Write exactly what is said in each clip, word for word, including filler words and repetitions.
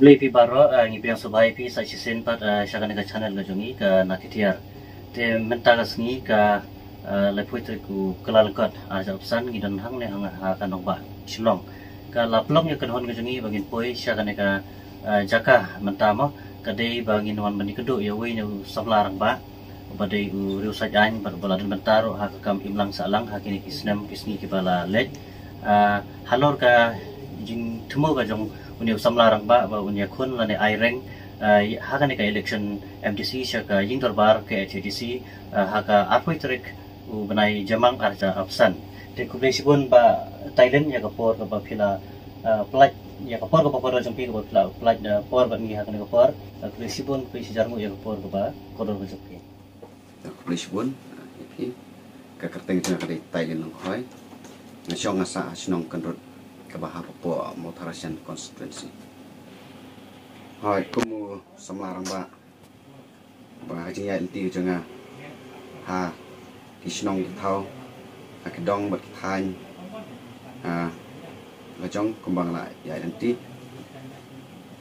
Khublei phi baroh, eh, ngi pdiang sngewbha ïa phi sa shisien pat, eh, sha kane ka channel ka jong ngi ka Nakithiar. Te mynta ka sngi ka, eh, laiphew tarik u Kyllalyngkot, arhajar arphew san, ngi don hangne ha, ha ka nongbah Shillong. Ka la pynlong ïa ka kynhun ka jong ngi ba ngin poi sha kane ka, eh, jaka mynta mo, ka dei ba ngin wan ban ïakynduh ïa uwei na u samla rangbah uba dei u riewsaid aiñ bad uba la don bynta ruh ha ka kam imlang sahlang ha kine ki snem ki sngi kiba la leit. Ah, halor ka jingthmu ka jong une u samla rangbah ba un ïakhun lane aireng, ah, ha kane ka election M D C sha ka ïing dorbar K H A D C, ah, ha ka arphew tarik u bnai Jymmang arhajar arphew san. Te khublei shibun Bah Tailin ïa ka por kaba phi la, ah, pynlait, ïa ka por kaba kordor jong phi kaba phi la pynlait da por bad ngi ha kane ka por. Ah, khublei shibun, khublei shihajar nguh ïa ka por kaba kordor ka jong phi. Khublei shibun, ah, ïa phi. Ka kyrteng jong nga ka dei Tailin Nongkhoi. Nga shong nga sah ha shnong Kynrut kaba hapoh Mawthadraishan constituency. Hooid, kum u samla rangbah ba ha ka jingïaid lynti ka jong nga ha ki shnong ki thaw, ha ki dong bad ki thaiñ, ah, la jong kumba nga la ïaid lynti.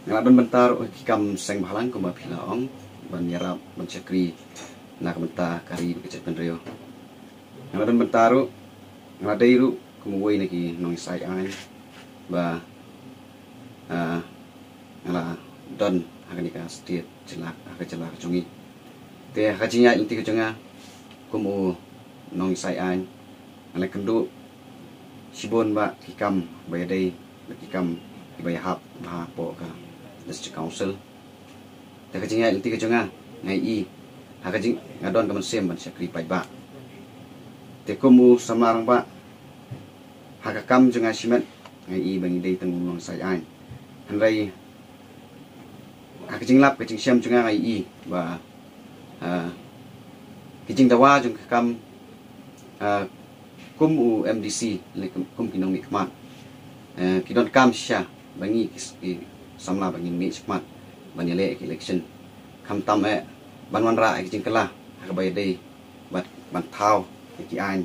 Nga la don bynta ruh ha ki kam seng bhalang kumba phi la ong, ban ïarap, ban shakri na ka bynta ka ri bad ka jaitbynriew. Nga la don bynta ruh, nga la dei ruh kum uwei na ki nongïasaid aiñ ba, ah, nga la don ha kane ka state, jylla, ha ka jylla ka jong ngi. Te ha ka jingïaid lynti ka jong nga kum u nongïasaid aiñ, nga la kynduh shibun bha ki kam ba ïadei bad ki kam kiba ïahap bha hapoh ka District Council. Te ha ka jingïaid lynti ka jong nga, nga ïohi ha ka jing, nga don ka mynsiem ban shakri paidbah. Te kum u samla rangbah, ha ka kam jong nga shimet nga ïohi ba ngi dei tang u nongïasaid aiñ. Hynrei ha ka jinglap ka jingshem jong nga, nga ïohi ba, ah, ki jingdawa jong ka kam, ah, kum u M D C ne kum, kum ki nongmihkhmat, eh, ki donkam shisha ba ngi ki, ki samla ba ngin mih shakhmat ban ïaleh ïa ki election. Khamtam eh ban wanrah ïa ki jingkylla ha kaba ïadei bad ban thaw ïa ki aiñ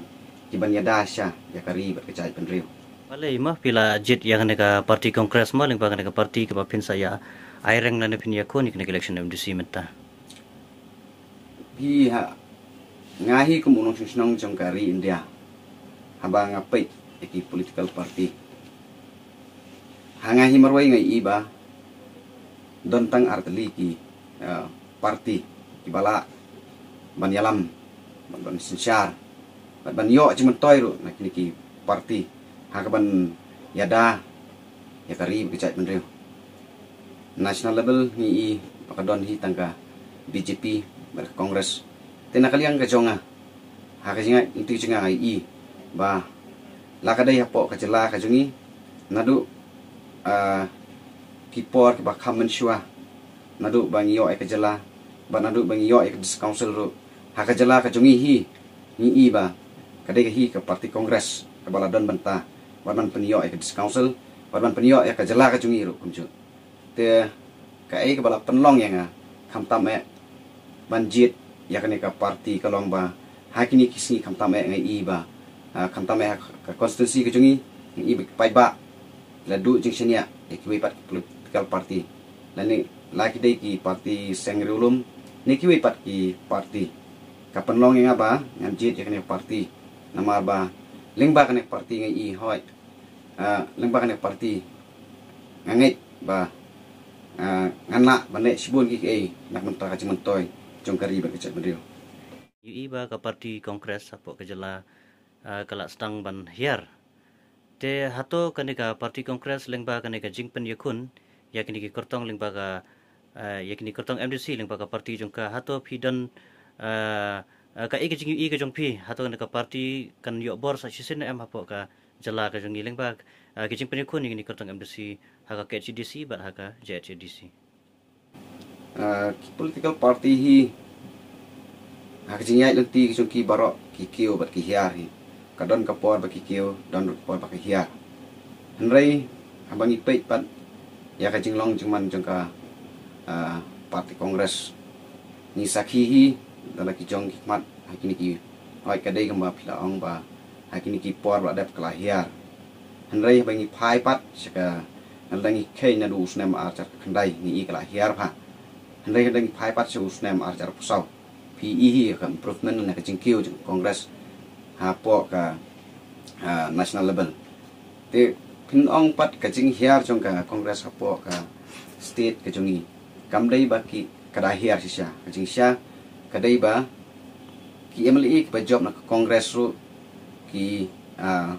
kiban ïada shisha ïa ka ri bad ka jaitbynriew. Balei ma phi la jied ïa kane ka party Congress ma lyngba kane ka party kaba phin sa ïa aireng lane phin ïakhun ïa kane ka election M D C mynta? Phi ha, nga hi kum u nongshong shnong jong ka ri India, haba nga peit ïa ki political party, ha nga hi marwei nga ïohi ba don tang artylli ki, eh, party kiba lah ban ïalam, ban, ban synshar, ban, ban ïoh jingmyntoi ruh na kine ki party ha kaban ïada ïa ka ri bad ka jaitbynriew. National level ngi ïohi ba ka don hi tang ka B J P bad ka Congress. Te na ka liang ka jong nga, ha ka jingïaid lynti jong nga, nga ïohi ba la ka dei hapoh ka jylla ka jong ngi, naduh, ah, ki por kiba kham mynshuwa, naduh ba ngi ïoh ïa ka jylla bad naduh ba ngi ïoh ïa ka District Council ruh, ha ka jylla ka jong ngi hi, ngi ïohi ba ka dei ka hi ka party Congress kaba la don bynta bad ban pynïoh ïa ka District Council bad ban pynïoh ïa ka jylla ka jong ngi ruh kumjuh. Te kaei kaba la pynlong ïa nga khamtam eh ban jied ïa kane ka party ka long ba ha kine ki sngi khamtam eh nga ïohi ba, ah, khamtam eh ha ka constituency ka jong ngi, ngi ïohi ba ki paidbah la duh jingshaniah ïa kiwei pat ki political party, lane la ki dei ki party seng riewlum ne kiwei pat ki party. Ka pynlong ïa nga ba ngan jied ïa kane ka party namar ba lyngba kane ka party nga ïohi, hooid, ah, lyngba kane ka party nga ngeit ba, ah, ngan lah ban leh shibun kiei kiei na ka bynta ka jingmyntoi jong ka ri bad ka jaitbynriew. Ngi ïohi ba ka party Congress hapoh ka jylla, ah, ka la sdang ban hiar. Te hato kane ka party Congress lyngba kane ka jingpynïakhun ïa kine ki kyrtong lyngba ka, ah, ïa kine ki kyrtong M D C lyngba ka party jong ka, hato phi don, ah, ah, kaei ka jingïohi ka jong phi, hato kane ka party kan ïoh bor sa shisien ne em hapoh ka jylla ka jong ngi lyngba, ah, ki jingpynïakhun ïa kine ki kyrtong M D C ha ka K H A D C bad ha ka J H A D C? Ah, ki political party hi ha ka jingïaid lynti ka jong ki baroh ki kiew bad ki hiar hi. Ka don ka por ba ki kiew, don ruh ka por ba ki hiar. Hynrei haba ngi peit pat ïa ka jinglong jingman jong ka, ah, party Congress, ngi sakhi hi da la ki jong ki khmat ha kine ki, hooid, ka dei kumba phi la ong ba ha kine ki por ba la dep ka la hiar. Hynrei haba ngi phai pat sha ka Hynrei ngi kheiñ naduh u snem ar hajar khyndai ngi i ka la hiar bha. Hynrei hynrei ngi phai pat sha u snem ar hajar phew saw, phi i hi ka improvement na ka jingkiew jong Congress hapoh ka, ah, national level. Te phin ong pat ka jinghiar jong ka Congress hapoh ka state ka jong ngi kam dei ba ki ka da hiar shisha. Ka jingshisha ka dei ba ki M L A kiba jop na ka Congress ruh ki, ah,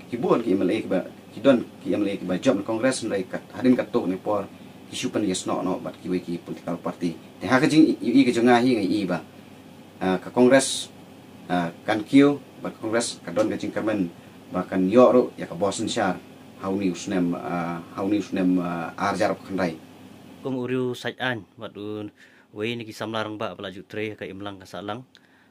ki bun ki M L A kiba, ki don ki M L A kiba jop na Congress, hynrei kat hadien katto katne por ki shu pynïasnoh noh bad kiwei ki political party. Te ha ka jingïohi ka jong nga hi nga i ba, ah, ka Congress, ah, kan kiew bad ka Congress ka don ka jingkyrmen ba kan ïoh ruh ïa ka bor synshar ha une u snem, ah, ha une u snem, ah, ar hajar khyndai. Kum u riew sait aiñ bad uwei na ki samla rangbah ba la ju trei ha ka imlang ka sahlang,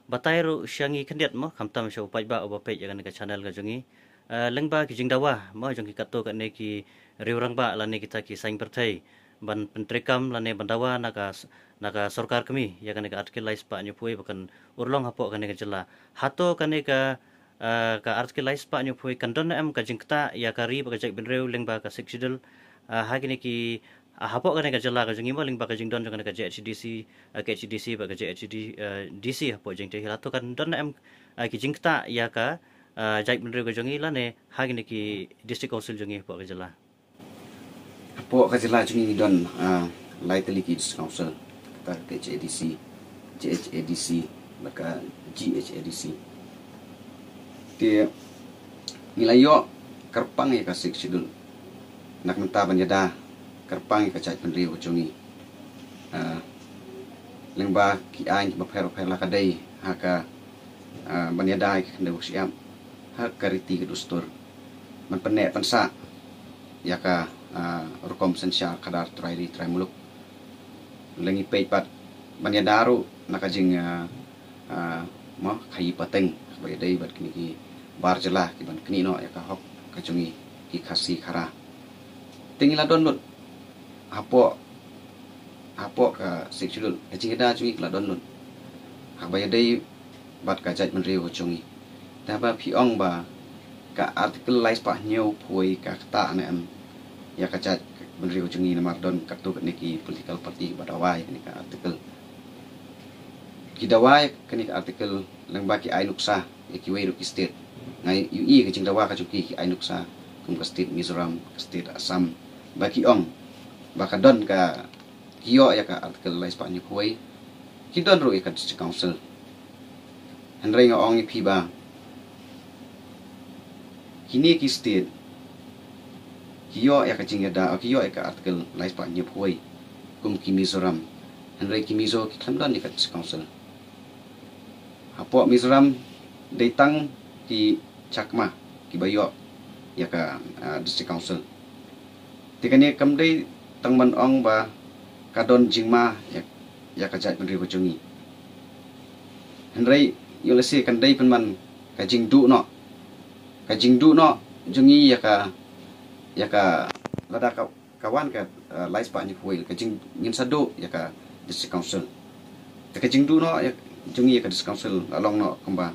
batai ruh sha ngi khyndiat mo, khamtam sha u paidbah uba peit ïa kane ka channel ka jong ngi. Ah, lyngba ki jingdawa mo jong ki katto katne ki riew rangbah lane kita ki saiñ pyrthei ban pyntreikam lane ban dawa na ka s-, na ka sorkar kmie ïa kane ka Article lai spah hynñiewphew wei ba kan urlong hapoh kane ka jylla. Hato kane ka, ah, ka Article lai spah hynñiewphew wei kan don ne em ka jingktah ïa ka ri bad ka jaitbynriew lyngba ka Sixth Schedule, ah, ha kine ki, ah, hapoh kane ka jylla ka jong ngi mo, lyngba ka jingdon jong kane ka J H A D C, ah, K H A D C bad ka J H A D, ah, D C hapoh Jaintia Hills? Hato kan don ne em, ah, ki jingktah ïa ka, ah, jaitbynriew ka jong ngi lane ha kine ki District Council jong ngi hapoh ka jylla? Hapoh ka jylla jong ngi don, ah, lai tylli ki District Council, kata ka K H A D C, J H A D C bad ka G H A D C. Te ngi la ïoh kyrpang ïa ka Sixth Schedule na ka bynta ban ïada kyrpang ïa ka jaitbynriew ka jong ngi, ah, lyngba ki aiñ kiba pher bapher, la ka dei ha ka, ah, ban ïada ïa ka khyndew ka shyiap ha ka riti ka dustur, ban pynneh pynsah ïa ka, ah, rukom synshar khadar trai ri trai muluk. Lada ngi peit pat ban ïada ruh na ka jing, ah, ah, mo, khaïi pateng ba ïadei bad kine ki bar jylla kiban knieh noh ïa ka hok ka jong ngi ki Khasi Khara. Te ngi la don lut hapoh, hapoh ka Sixth Schedule, ka jingïada jong ngi ka la don lut ha kaba ïadei bad ka jaitbynriew ka jong ngi. Te haba phi ong ba ka Article lai spah hynñiewphew wei ka ktah ne em ïa ka jaitbynriew ka jong ngi, namar don katto katne ki political party ba dawa ïa kane ka article. Ki dawa ïa kane ka article lyngba ki ai nuksa ïa kiwei ruh ki state. Nga ïohi ka jingdawa ka jong ki, ki ai nuksa kum ka state Mizoram, ka state Assam, ba ki ong ba ka don ka, ki ïoh ïa ka Article lai spah hynñiewphew wei, ki don ruh ïa ka District Council. Hynrei nga ong ïa phi ba kine ki state ki ïoh ïa ka jingïada, ki ïoh ïa ka Article lai spah hynñiewphew wei kum ki Mizoram. Hynrei ki Mizo ki khlem don ïa ka District Council. Hapoh Mizoram dei tang ki Chakma kiba ïoh ïa ka, ah, District Council. Te kane kam dei tang ban ong ba ka don jingma ïa, ïa ka jaitbynriew ka jong ngi. Hynrei ïoh lehse kan dei pynban ka jingduh noh, ka jingduh noh jong ngi ïa ka, ïa ka, lada ka ka wan ka, eh, lai spah hynñiewphew wei, ka jing, ngin sa duh ïa ka District Council. Te ka jingduh noh ïa jong ngi ïa ka District Council la long noh kumba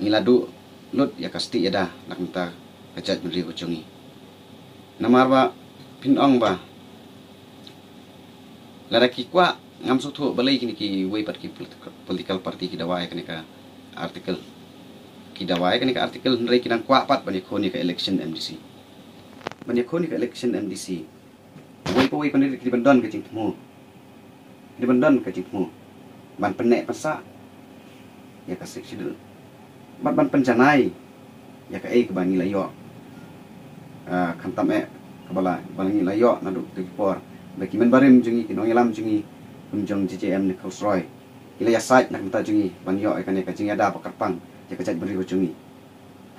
ngi la duh lut ïa ka stieh ïada na ka bynta ka jaitbynriew ka jong ngi. Namar ba phin ong ba lada ki kwah, ngam sngewthuh balei kine kiwei pat ki political, political party ki dawa ïa kane ka article. Ki dawa ïa kane ka article hynrei ki dang kwah pat ban ïakhun ïa ka election M D C. Ban ïakhun ïa ka election M D C, uwei pa uwei pat ki dei ban don ka jingthmu. Ki dei ban don ka jingthmu ban pynneh pynsah ïa ka Sixth Schedule bad ban pynjanai ïa kaei kaba ngi la ïoh, ah, khamtam eh kaba la, ba ngi la ïoh naduh kata ka por. Ba ki mynbarim jong ngi, ki nongïalam jong ngi kum jong J J M ne Khausroi, ki la ïasaid na ka bynta jong ngi ban ïoh ïa kane ka jingïada ba kyrpang ïa ka jaitbynriew jong ngi.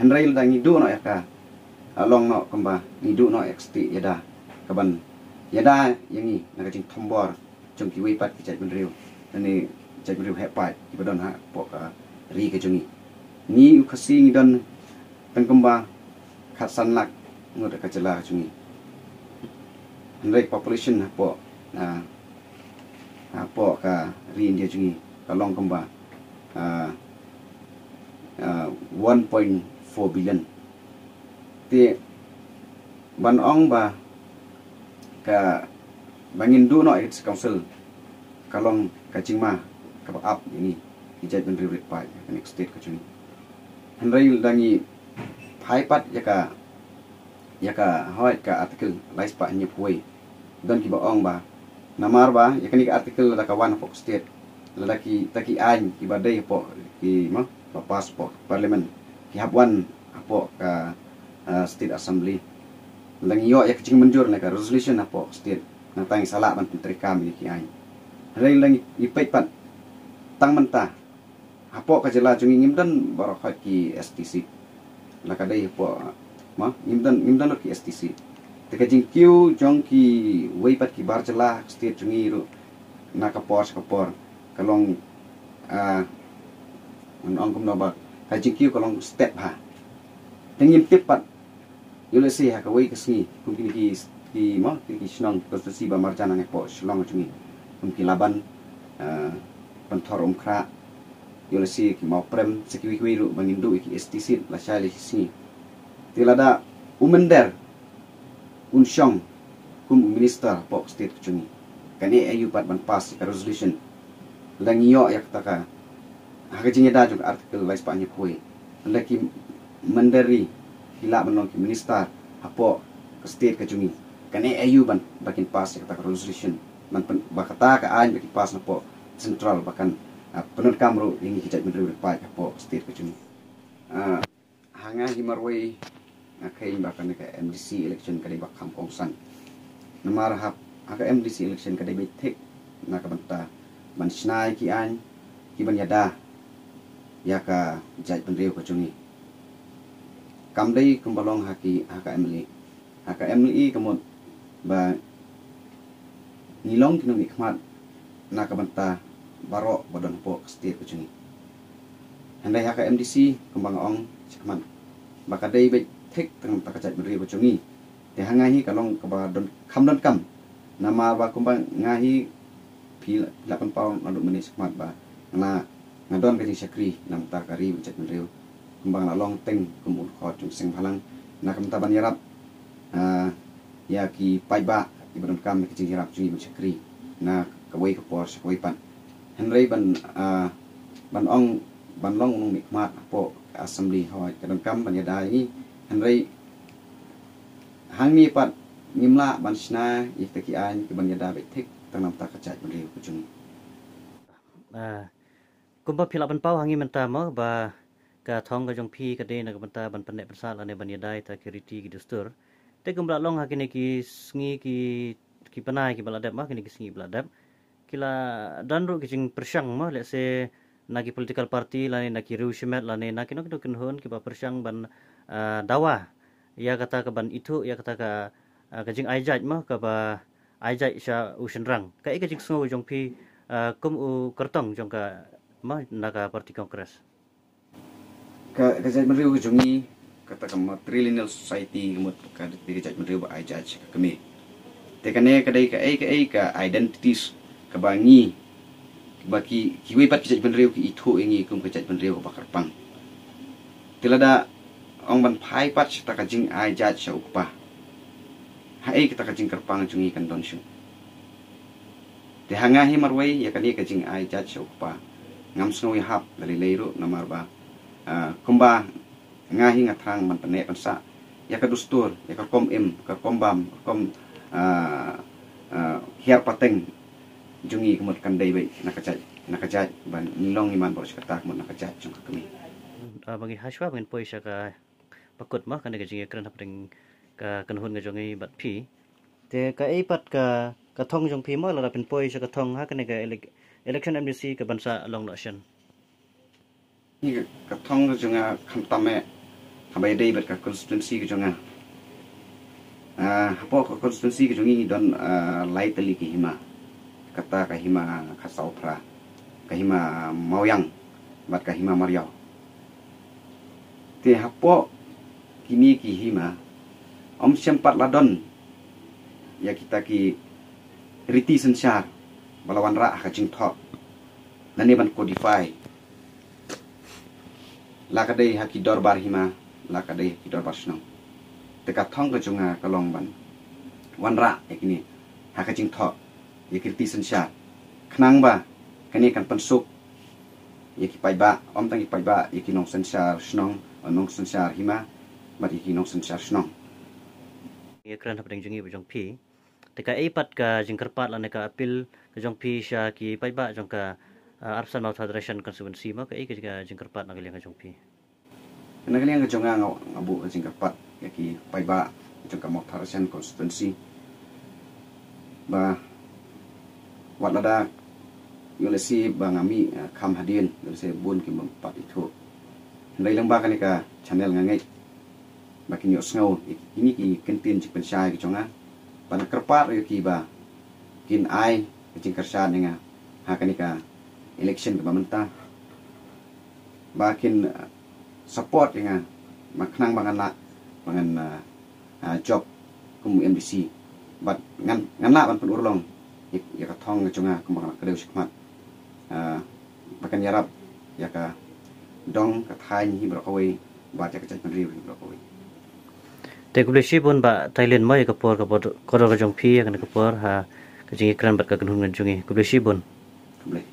Hynrei lada ngi duh noh ïa ka, ah, long noh kumba ngi duh noh ïa ka stieh ïada kaban ïada ïa ngi na ka jingthombor jong kiwei pat ki jaitbynriew, lane jaitbynriew heh paid kiba don hapoh ka ri ka jong ngi. Ngi u Khasi ngi don tang kumba khatsan lak ngut ha ka jylla ka jong ngi. Hynrei population hapoh, ah, hapoh ka ri India jong ngi ka long kumba, ah, ah, one point four billion. Te Ban ong ba ka, ba ngin duh noh ïa ka District Council ka long ka jingma kaba ap ïa ngi ki jaitbynriew rit paid ha kane ka state ka jong ngi. Hynrei lada ngi phai pat ïa ka, ïa ka, hooid, ka Article lai spah hynñiewphew wei, don kiba ong ba namar ba ïa kane ka article lada ka wan hapoh state, lada kita ki aiñ kiba dei hapoh ki, mo, ba pass hapoh Parliament, ki hap wan hapoh ka, ah, State Assembly. Lada ngi ïoh ïa ka jingmynjur na ka resolution hapoh state, nangta ngi sa lah ban pyntreikam ïa ki aiñ. Hynrei lada ngi peit pat, tang mynta hapoh ka jylla jong ngi ngim don baroh hooid ki S T seat. La ka dei hapoh, mo, ngim don, ngim don ki S T seat. Te ka jingkiew jong kiwei pat ki bar jylla ha ka state jong ngi ruh na ka por sha ka por ka long, ah, ngan ong kumno ba ka jingkiew ka long step ha. Te ngim tip pat, ïoh lehse ha kawei ka sngi kum kine ki, ki, mo, kine ki shnong constituency ba marjan hangne hapoh Shillong jong ngi, kum ki Laban, ah, Pynthorumkhrah, ïoh lehse ki Mawprem, sa kiwei kiwei ruh ba ngin duh ïa ki S T seat lashai la shi sngi. Te lada u mynder un shong kum u minister hapoh ka state ka jong ngi, kan eh aïu pat ban pass ïa ka resolution? Lada ngi ïoh ïa kata ka, ha ka jingïada jong ka Article lai spah hynñiewphew wei, lada ki mynder ri ki lah ban long ki minister hapoh ka state ka jong ngi, kan eh aïu ban, ba kin pass ïa kata ka resolution, ban pyn-, ba kata ka aiñ ba ki pass napoh central ba kan, ah, pyndonkam ruh ïa ngi ki jaitbynriew rit paid hapoh ka state ka jong ngi. Ah, ha nga hi marwei nga kheiñ ba kane ka M D C election ka dei ba kham kongsan. Namar ha, ha ka M D C election ka dei beit thik na ka bynta ban shna ïa ki aiñ kiban ïada ïa ka jaitbynriew ka jong ngi. Kam dei kumba long ha ki, ha ka M L A. Ha ka M L A ka mut ba ngi long ki nongmihkhmat na ka bynta baroh ba don hapoh ka state ka jong ngi. Hynrei ha ka M D C kumba nga ong shakhmat ba ka dei beit thik tang na ka bynta ka jaitbynriew ka jong ngi. Te ha nga hi ka long kaba don, kham donkam. Namar ba kumba nga hi, phi la, phi la pynpaw naduh mynne shakhmat ba nga, nga don ka jingshakri na ka bynta ka ri bad ka jaitbynriew. Kumba nga la long teng kum u dkhot jong ka seng bhalang na ka bynta ban ïarap, ah, ïa ki paidbah kiba donkam ïa ka jingïarap jong ngi ban shakri na kawei ka por sha kawei pat. Hynrei ban, ah, ban ong ban long u nongmihkhmat hapoh ka assembly, hooid, ka donkam ban ïada ïa ngi. Hynrei hangne pat ngim lah ban shna ïa kita ki aiñ kiban ïada beit thik tang na ka bynta ka jaitbynriew ka jong ngi. Ah, kumba phi la pynpaw ha ngi mynta mo ba ka thong ka jong phi ka dei na ka bynta ban pynneh pynsah lane ban ïada ïa kita ki riti ki dustur. Te kumba la long ha kine ki sngi ki, ki bnai kiba la dep mo, kine ki sngi ba la dep, ki la don ruh ki jingpyrshang mo, lehse na ki political party lane na ki riew shimet lane na kino kino ki kynhun kiba pyrshang ban, ah, dawa ïa kata ka ban ithuh ïa kata ka, ah, ka jingai jait mo, kaba ai jait sha u shynrang. Kaei ka jingsngew jong phi, ah, kum u kyrtong jong ka, mo, na ka party Congress? Ka, ka jaitbynriew ka jong ngi, kata ka matrilineal society, ka mut ka dei ka jaitbynriew ba ai jait sha ka kmie. Te kane ka dei kaei kaei ka identities kaba ngi, ba ki, kiwei pat ki jaitbynriew ki ithuh ïa ngi kum ka jaitbynriew kaba kyrpang. Te lada ong ban phai pat sha kata ka jingai jait sha u kpa, haei kata ka jingkyrpang jong ngi kan don shuh? Te ha nga hi marwei ïa kane ka jingai jait sha u kpa ngam sngew ïahap da lei lei ruh, namar ba, ah, kumba nga hi nga thrang ban pynneh pynsah ïa ka dustur, ïa ka rukom im, ka rukom bam, ka rukom, ah, ah, hiar pateng jong ngi, ka mut kan dei beit na ka jait, na ka jait ban ngi long ngi man baroh shi katta, ka mut na ka jait jong ka kmie. Ah, ba ngi, hashwa ba ngin poi sha ka bakut mo, kane ka jingïakren hapdeng ka kynhun ka jong ngi bad phi, te kaei pat ka, ka thong jong phi mo, lada phin poi sha ka thong ha kane ka elec-, election M D C kaban sa long noh shen? Ka, ka thong ka jong nga khamtam eh haba ïadei bad ka constituency ka jong nga. Ah, hapoh ka constituency ka jong ngi don, ah, lai tylli ki hima. Kata ka hima Khasaw Phra, ka hima Mawiang bad ka hima Mariaw. Te hapoh kine ki hima ym shym pat la don ïa kita ki riti synshar ba la wanrah ha ka jingthoh lane ban codify, la ka dei ha ki dorbar hima, la ka dei ha ki dorbar shnong. Ka thong ka jong nga ka long ban wanrah ïa kine ha ka jingthoh ïa ki riti synshar, khnang ba kane kan pynsuk ïa ki paidbah, ym tang ki paidbah, ïa ki nongsynshar shnong, nongsynshar hima, bad ïa ki nongsynshar shnong. Ïa kren hapdeng jong ngi bad jong phi. Te kaei pat ka jingkyrpad lane ka appeal ka jong phi sha ki paidbah jong ka, ah, Arphew San Mawthadraishan constituency mo, kaei ka jingkyrpad na ka liang ka jong phi? Na ka liang ka jong nga, nga, nga buh ka jingkyrpad ïa ki paidbah jong ka Mawthadraishan constituency ba wat lada ïoh lehse ba nga mih, ah, kham hadien, ïoh lehse bun kim pat ithuh. Hynrei lyngba kane ka channel nga ngeit ba kin ïohsngew ïa kine ki kyntien jingpynshai ki jong nga, ban kyrpad ïa ki ba kin ai ka jingkyrshan ïa nga ha kane ka election kaba mynta, ba kin, ah, support ïa nga, ba khnang ba ngan lah, ba ngan, ah, ah, jop kum u M D C. Bad ngan, ngan lah ban pynurlong ïa, ïa ka thong ka jong nga kumba nga la kdew shakhmat. Ah, ba kan ïarap ïa ka dong ka thaiñ hi baroh kawei, bad ïa ka jaitbynriew hi baroh kawei. Te khublei shibun Bah Tailin mo ïa ka por, ka por, kordor ka jong phi ïa kane ka por ha ka jingïakren bad ka kynhun ka jong ngi. Khublei shibun. Khublei.